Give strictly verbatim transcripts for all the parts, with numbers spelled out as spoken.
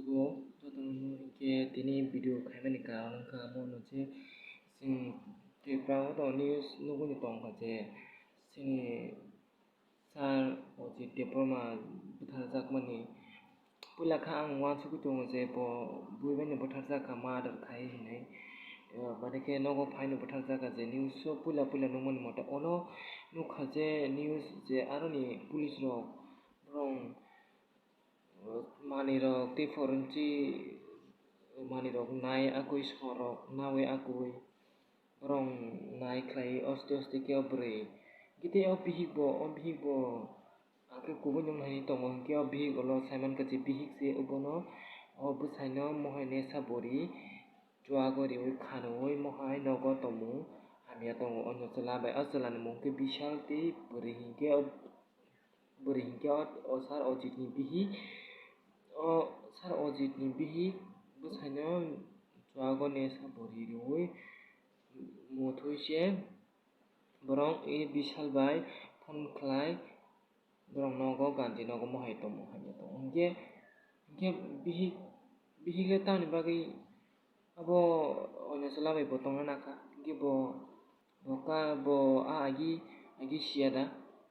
Bo jotono hinkhe tini video khaimani karon wngkha abo no je chwng Tripura o to news nugwi tongkha je chini Sir Ojit Debbarma bwtharjakmani. Puila khe ang uansugwi tongo je bo bui bai no bwtharjak kha murder khai hinwi. Mane khe nogo phai no bwtharjak kha je news o puila puila nukmani mote ono nukha je news je aroni police rok borok manwi rok tei forensic manwi rok nai agwi sorok nawi agwi borok nai khlai oste oste khe o bwrwi. Hwnkhe tei o bihik bo, o bihik bo ang khe kubui nung hai tongo, hwnkhe o bihik ulo sai mankha je bihik se obono o bwsaino mohai nesa bori chuago riui khanui mohai nogo tongmung hamya tongo. O chwla bai o chwlani mung khe Bishal tei bwrwi hinkhe o bwrwi hinkhe o, o Sir Ojit ni bihik, o Sir Ojit ni bihik bwsaino chuago nesa bori riui muthui se borok i Bishal bai phone khlai borok nogo Gandhi nogo mohai tongmung hamya tongo. Hinkhe, hinkhe bihik, bihik le tamni bagwi abo oino chwla bai bo tongna nangkha. Hinkhe bo, bo ka, bo a agi, agi siya da.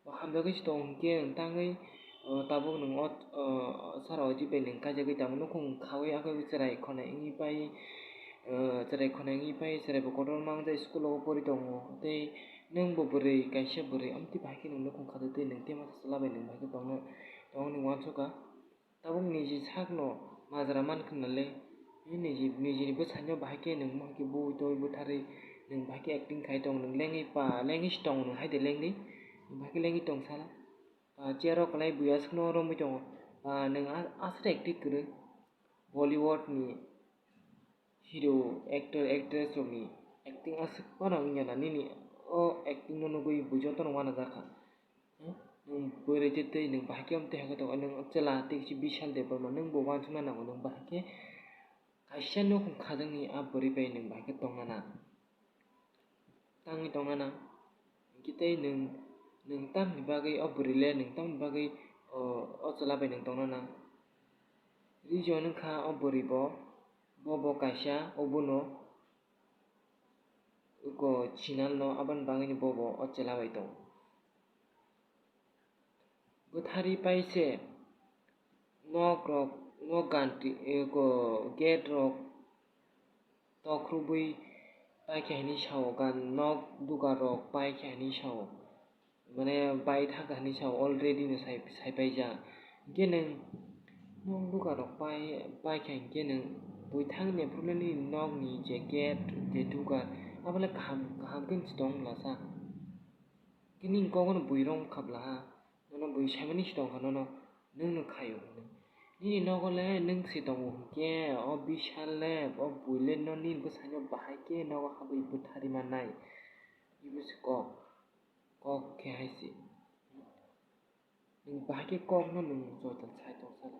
Bo hamjagwi se tong hinkhe nwng tangwi, o, tabuk nwng o, o, Sir Ojit bai nwng kaijagwi tamo nukhung khaui akhai chwrai khonai wngwi pai, o, chwrai khonai wngwi pai, chwrai bo kotorma wngjak school o pori tongo. Tei nwng bo bwrwi, kaisa bwrwi, amtwi bai khe nwng nukhung kha tei nwng tei masa chwla bai nwng bai khe tongna, tongni uansukha. Tabuk niji sakno majra mankha nale, niji, nijini bwsaino bahai khe nwng bahai khe bui twi bwtharwi nwng bahai khe acting khai tongo, nwng lengwi pa, lengwi se tongo nwng haide lengwi, nwng bahai khe lengwi tong sala. Pa chair o kwlai bui aswkno romwi tongo, pa nwng a-, aswk acting kwrwi. Bollywood ni hero, actor, actress rokni acting aswk phano wngya na, nini o acting no nugwi bo jotono uanajak kha. Hmm? Nwng bwrwi tei tei nwng bahai khe amtwi hai khe tongo, nwng chwla tei kisi Bishal Debbarma nwng bo uansukna nango, nwng bahai khe kaisa nukhung khajakni a bwrwi bai nwng bahai khe tongna nang, tangwi tongna nang. Hinkhe tei nwng, nwng tamni bagwi o bwrwi le nwng tamni bagwi o, o chwla bai nwng tongna nang. Reason wngkha o bwrwi bo, bo, bo kaisa obono eko chinal no aboni bagwi ni bobo o chwla bai tongo. Bwthari pai se nok rok, nok ganti, eko gate rok tok rwbwi pai khe hinwi sao, gan nok dugar rok pai khe hinwi sao. Mane bai thangkha hinwi sao, already no sai, sai paijak. Hinkhe nwng nok dugar rok pai, pai kha hinkhe nwng bui thangni aphuru le nini nokni je gate, je dugar, abo le kaham, kaham khe se tong lasa. Hinkhe nini kok no bui rong kha bla ha, nono bui saimani se tong kha nono, nwng no khaio hinwi. Nini nogo le nwng se tongo hinkhe, o Bishal le, o bui le no nini bwsai no bahai khe nogo habwi bwthari mannai. Ibo se kok. Kok khe hai se. Nwng bahai khe kok no nwng joital sai tong sala.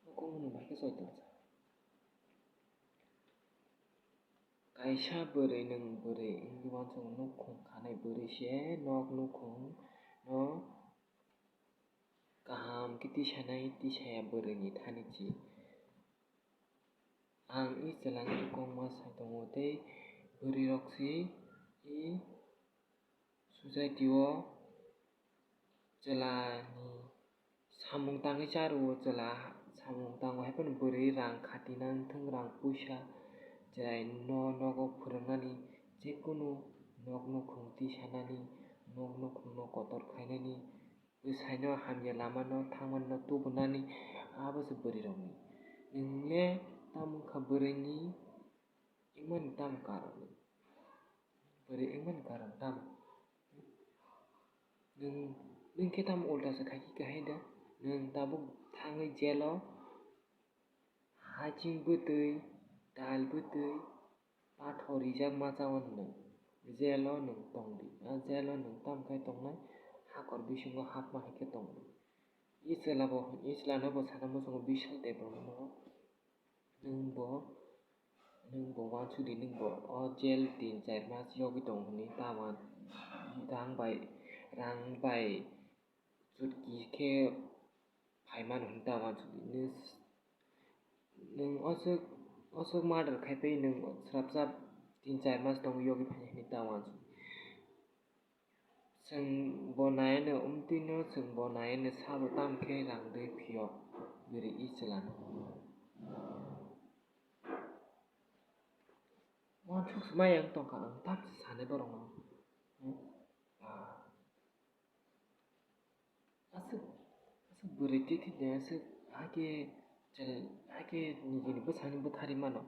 O kok no nwng bahai khe joital sa. Kaisa bwrwi nwng bwrwi wngwi uansukmung nukhung khanai bwrwi se nok nukhung no kaham khe tisanai tisaya bwrwini thani chi. Ang i chwla ni kok ma sai tongo tei bwrwi rok se i society o chwla ni samung tangwi cha rwo, chwla samung tango hai phano bwrwi rang khati nang thung, rang puisa chwrai no nogo phwrwng nani, jekunu nok nukhung tisanani, nok nukhung no kotor khainani, bwsai no hamya lama no thangmani no tubunani, abo se bwrwi rok ni. Nwng le tamo wngkha bwrwi ni wngmani tamo karon? Bwrwi wngmani karon tamo? Nwng, nwng khe tamo ulta se khai khe kahai da? Nwng tabuk thangwi jail o haching bwtwi, dal bwtwi, pathor rijak ma chao nwng. Jail o nwng tong di. A jail o nwng tamo khai tongnai? Hakor bisingo hapma hai khe tong di. I chwla bo, i chwla no bo sana muchungo Bishal Debbarma no. Nwng bo, nwng bo uansuk di, nwng bo o jail tin char mas yogwi tong hwnwi ta uan-, rang bai, rang bai chutki khe phai mano hwnwi ta uansuk di. Nwng s-, nwng oswk, oswk murder khai pai nwng srapsa tin char mas tongwi yogwi phai hinwi ta uansuk. Chwng bo nai no umtwi no, chwng bo nai no sabo tamo khe rang rwi phiyok bwrwi i chwla no. Uansuk swmai ang tongkha, ang tak se sanai borok no. Hmm? Ah. Aswk, aswk bwrwi twi thwi de aswk hakhe chwla, hakhe nijini bwsani bwtharwi mano.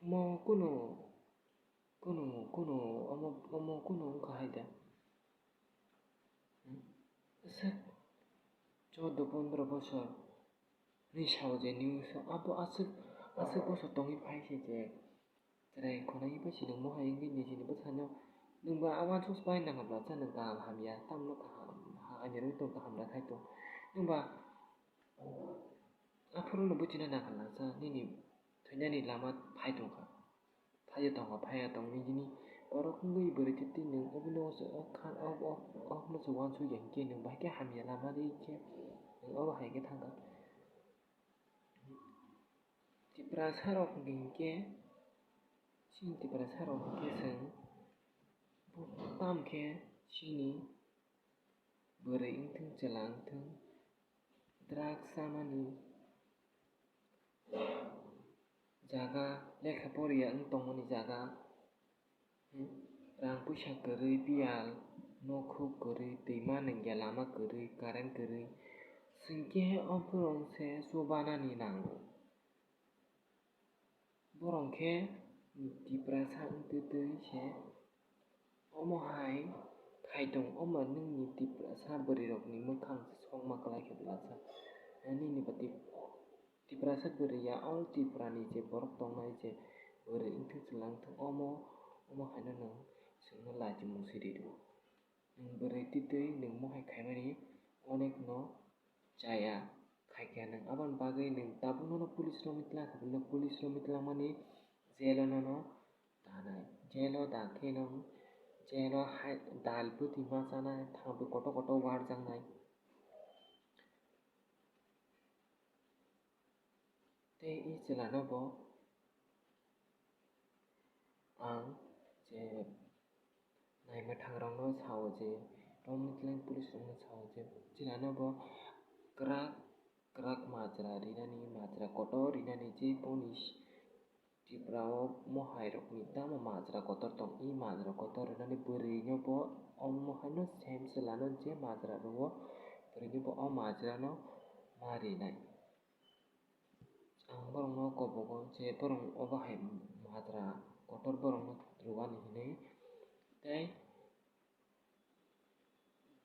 Omo kunu, kunu, kunu, omo, omo kunu wngkha hai da. Hmm? Aswk choudo pondro bosor ni sao je news o abo aswk, aswk bosor tongwi phai se je chwrai khwnai bai se nwng mohai wngwi nijini bwsano nwng ba abo uansuk bai nang hapla cha nwng kaham hamya tamno kaham ha ani rwi tong kaham da khai tong nwng ba aphuru no buchina nang hapla cha nini thwinani lama phai tong kha. Phaiya tongkha, phaiya tong nini borok wngwi bwrwi twi twi nwng obono se o kha-, o, o, o, obono se uansukya hinkhe nwng bahai khe hamya lama rwi khe nwng obo hai khe thangkha. Tiprasa rok hinkhe, chini Tiprasa rok hinkhe chwng bo tam khe chini bwrwi wngthung, chwla wngthung, drugs chamani jaga, lekha poriya wng tongmani jaga, hmm, rang puisa kwrwi, biyal, nokhuk kwrwi, twima nungya, lama kwrwi, current kwrwi, chwng khe o borok se chubanani nango. Borok khe Tiprasa wngtwi twi se omo hai khai tong, omo nini Tiprasa bwrwirokni mwkhang se sokma kwlai khe bwlasa. Nini ba Tip-, Tiprasa bwrwi ya all Tripura ni je borok tongnai je bwrwi wngthung chwla wngthung omo, omo haino nwng chwngno lachimung siri rw. Nwng bwrwi twi twi nwng mohai khaimani onek no chaya khaikha nwng. Aboni bagwi nwng tabukno no police romwi tlang kha, police romwi tlangmani jail o nono danai. Jail o dakhe nwng jail o hai dal bwtwi ma chanai, thangwi kotor kotor warjaknai. Tei i chwla no bo ang je naimwthang rok no sao je, romwi tleng police rok no sao je, chwla no bo kwrak kwrak majra rinani, majra kotor rinani je boni Tripura o mohai rokni tamo majra kotor tong, i majra kotor rinani bwrwi no bo omo haino same chwla no je majra rwo bwrwi no bo o majra no ma rinai. Ang borokno kobogo je borok obo hai majra kotor borokno rwani hinwi. Tei,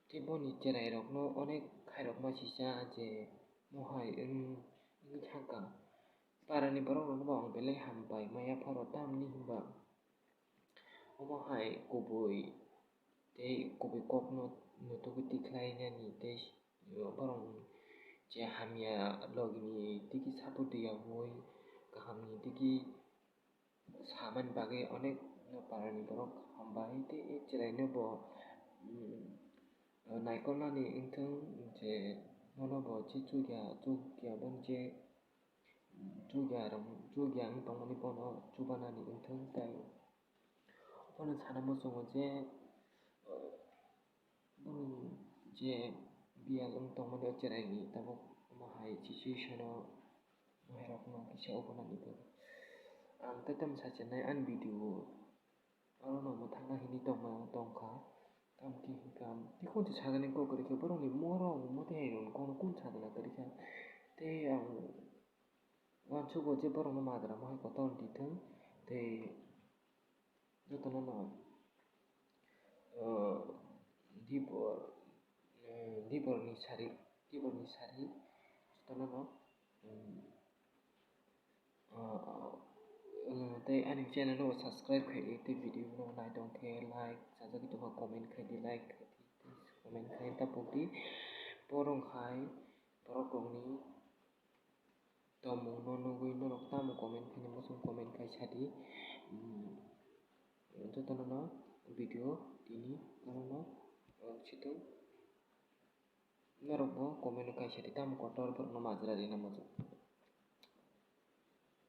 tei boni chwrairokno onek khairokma sisa je mohai wng-, wngwi thangkha. Parani borokrokno bo ang belai hambai maya pharo, tamni hwnba omo hai kubui tei kubui kokno nutugwi tikhlainani tei borok je hamya logini digi support rwya wngwi kahamni digi samani bagwi onek no parani borok hambai tei chwraino bo, mm, naikolnani wngthung je nono bo je chukya, chukya boni je chukya rok, chukya wng tongmani bono chubanani wngthung tei bono sana muchungo je, eh, bini je biyal wng tongmani o chwraini tabuk omo hai situation o mairokno kisa uphunani bagwi. Ang tei tamo sachinai ani video o. Aro no mwthangna hini tongma tongkha. Tamo khe hwnkha, tei khon se sajani kok kwrwi khe borokni morok mote hai rok kono kun sajana kwrwi kha. Tei ang uansugo je borokno majra mohai kotor di thung. Tei jotono no, ah, dibor, ah, diborni sari, diborni sari jotono no, um, Ah, ah, tei ani channel no subscribe khai di, tei video no nai tong khe like, sajagwi tongkha comment khai di, like khai di, comment khai ta pok di. Borok hai, borok rokni tongmung no nugwi norok tamo comment khai ni muchung comment khai sa di. Hmm, jotono no video tini oro no, ah, situng. Norokbo comment o kaisa di, tamo kotor borokno majra rina muchung.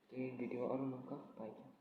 Tei video oro nokha paikha.